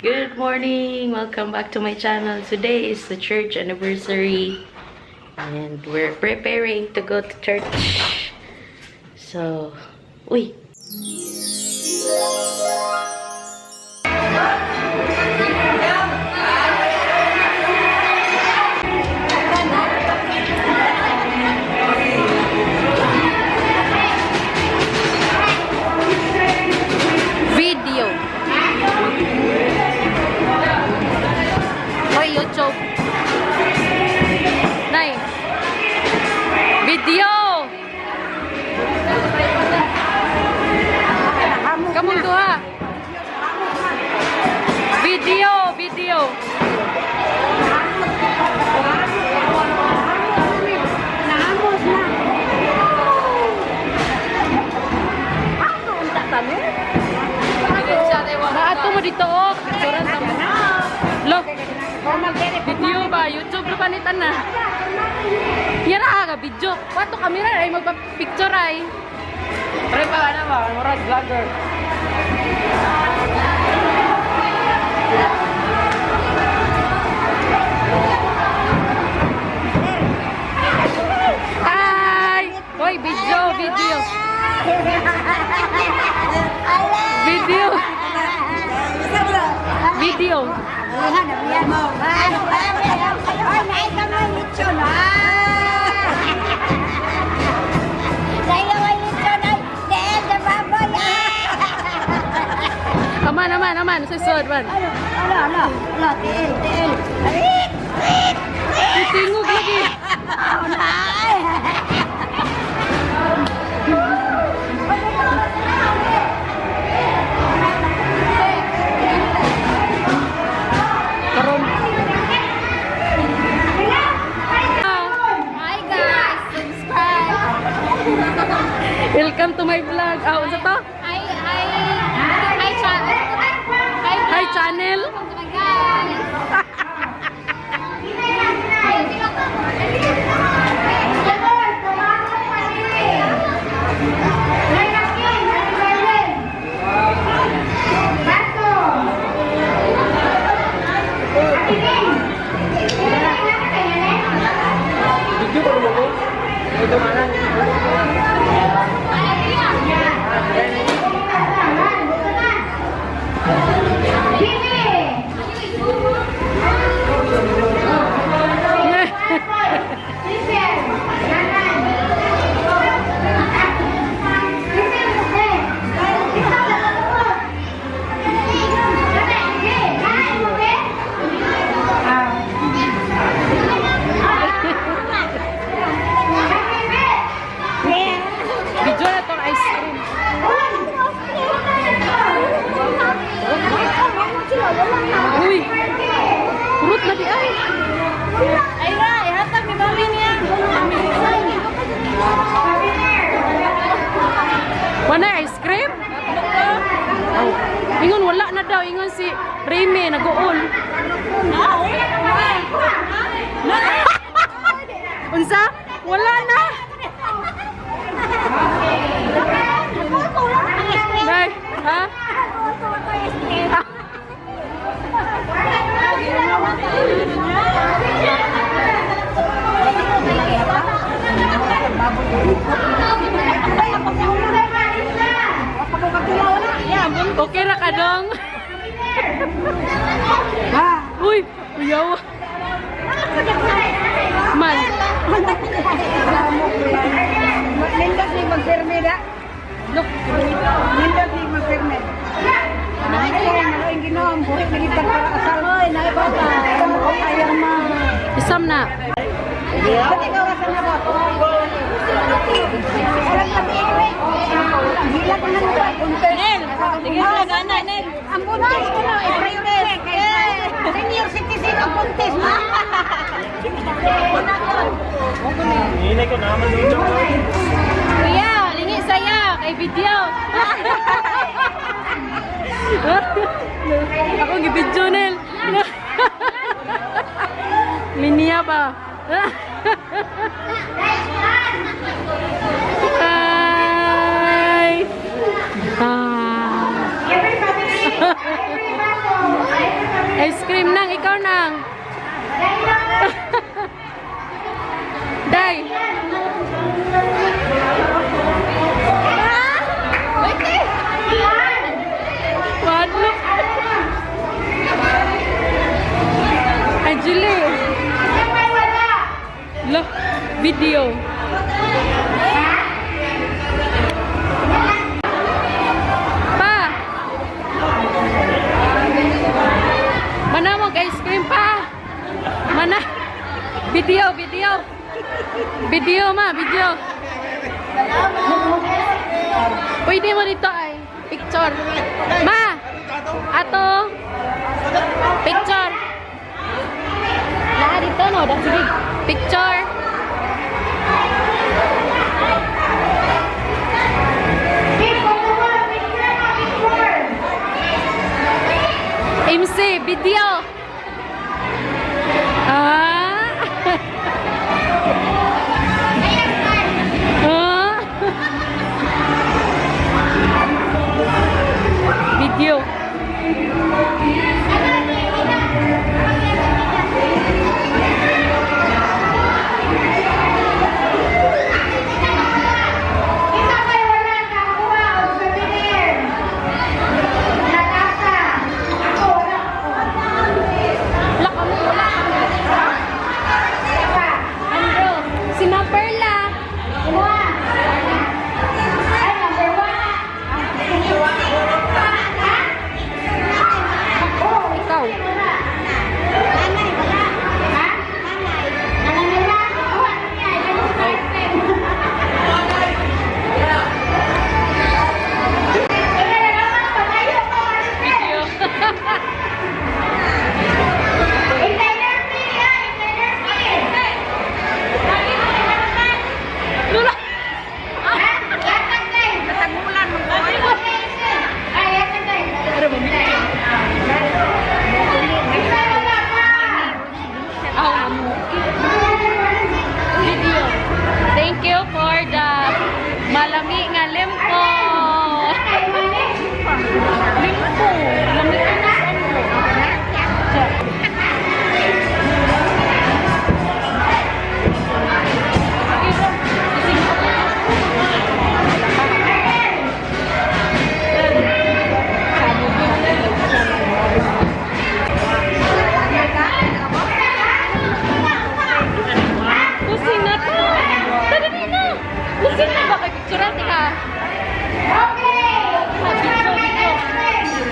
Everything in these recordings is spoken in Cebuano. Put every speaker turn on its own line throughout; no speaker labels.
Good morning! Welcome back to my channel. Today is the church anniversary and we're preparing to go to church. So, uy! Video! Hoy, YouTube! Nay! Video! Kamong duha! Video! Video!
Naamos na. Ato unta kami.
Naato mo dito, oh. Picturean ta mo. Lo, video ba? YouTube na panitan na. Yara ka video. Wato kamera ay magpa-picture ay.
Pre pa ano ba? Murag vlogger.
Hi! Hoy, video, video. Video. Video.
Ayan, mo. Ay, naay ka may lechon. Ah! Dahil may lechon ay dahil sa baboy. Ah!
Aman, aman, aman. Susod, man.
Ano, ano, ano, ano, tiil, tiil. Arik, arik,
Tingog lagi.
oh, naay.
Karon.
Hi guys! Subscribe!
Welcome to my vlog. Ah, unsa to?
Hi, hi! Hi, channel! Hi,
Hi
vlog.
Channel.
Welcome to my guys!
Video ko mo ko. Ito manan.
Video na tong ice cream. Uy. Fruit na di ay.
Ay ra, ihatag ni mami niya.
Wala ice cream? Oh. Ingon wala na daw ingon si Remy nag-uol. Unsa? Wala na. Nay, ha? Okay ra ka dong. Uy, uyaw. Man,
Nindot ni magpirmi da.
Look.
Nindot ni magpirmi. Ay, ay, Ginoo, buhi na kita para asal. Oy, naibata. Ayaw ma.
Isam na.
Ba't ikaw rasa na ba? Alam kami, eh. Ang hila ko ng buntis.
Nel, sige na gana, Nel.
Ang buntis ko na, eh, priority. Senior citizen ang buntis mo.
Hinay ko naman dito.
Kuya, lingi saya kay video. Ako gi-video Nel. Minya ba? Hi. Ah. Ice cream nang, ikaw nang. Day. Madlock. Ay, Julie. Look, video. Pa! Mana mo ice cream pa! Mana! Video, video! Video ma, video! Pwede mo dito ay picture. Ma! Ato! Picture! Naa dito no, da sige. Picture! MC, video! Ah! Ah! Video. Wala kami, wala kami. Andro, si Ma Perla. Ikaw. Video. Lula. Video. Thank you for the malami nga limpo. Limpo. Lami ka na sa ano. Kusing na to. Tara na. Kusing na ba kay picture ate ka? Okay. Picture, picture.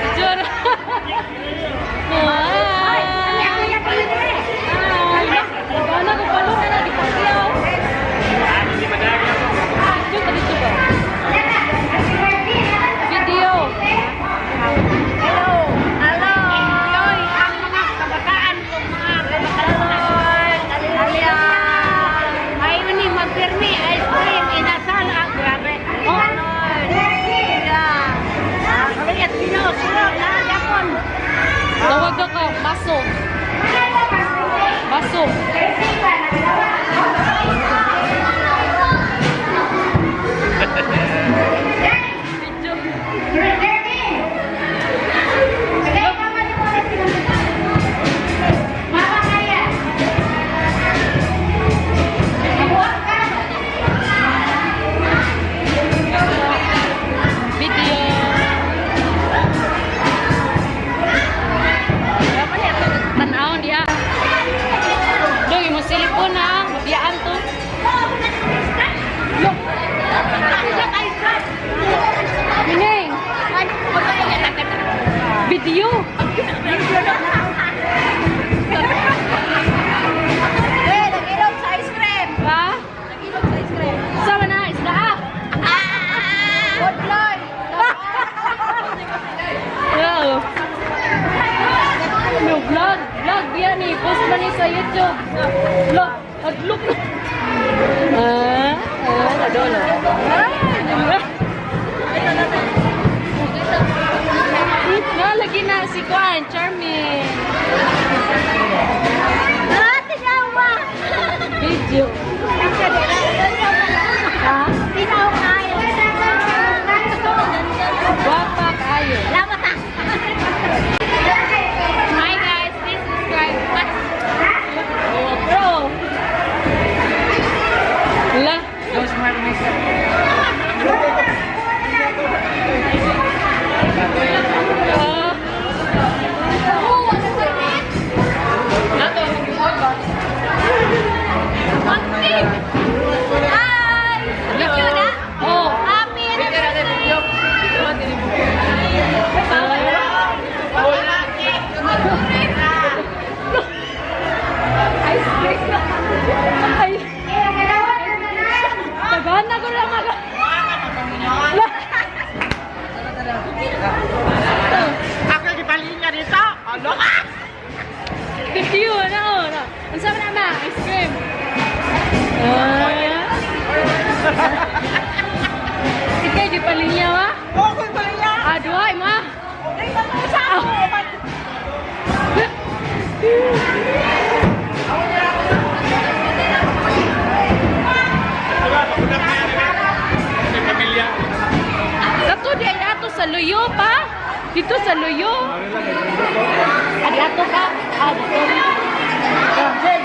Picture. Wow. Ay, nagana ko palo na di pakiyaw. Picture ka dito ba? Video.
Hello. Hello. Ang mga kabataan ko, mga kabataan. Alya. Ayaw ni magpirmi, ice cream, inasal. Ah, grabe. Oh. Yeah. Kami at Pino, suro, na, yapon.
Tawag ka, baso. Baso. Video. Video. Tanaw diha. Dong imo cellphone ha, mabiyaan to. Look. Mining. Video.
Eh, nag-ilog sa ice cream.
Ha?
Nag-ilog sa ice cream.
Sama na isda ah.
Good Lord.
Wow. No vlog, vlog biya ni post man ni sa YouTube. Vlog, adlok na. Ah, ah, adolo. Ah. Na lagi na si Kuan, Charming.
Ah, tinawa!
Video. Ha?
Tinaw kayo.
Gwapa kaayo.
Salamat ah!
Hi.
Ano?
Video na oh. Na. Unsa man na ma? Ice cream. Ah. Ikay di pa linya wa?
Okay pa niya.
Ah, duha ma.
Ay, sa ako.
Kato di ay ato sa luyo pa. Dito sa luyo. Adi ato ka. Ah, dito.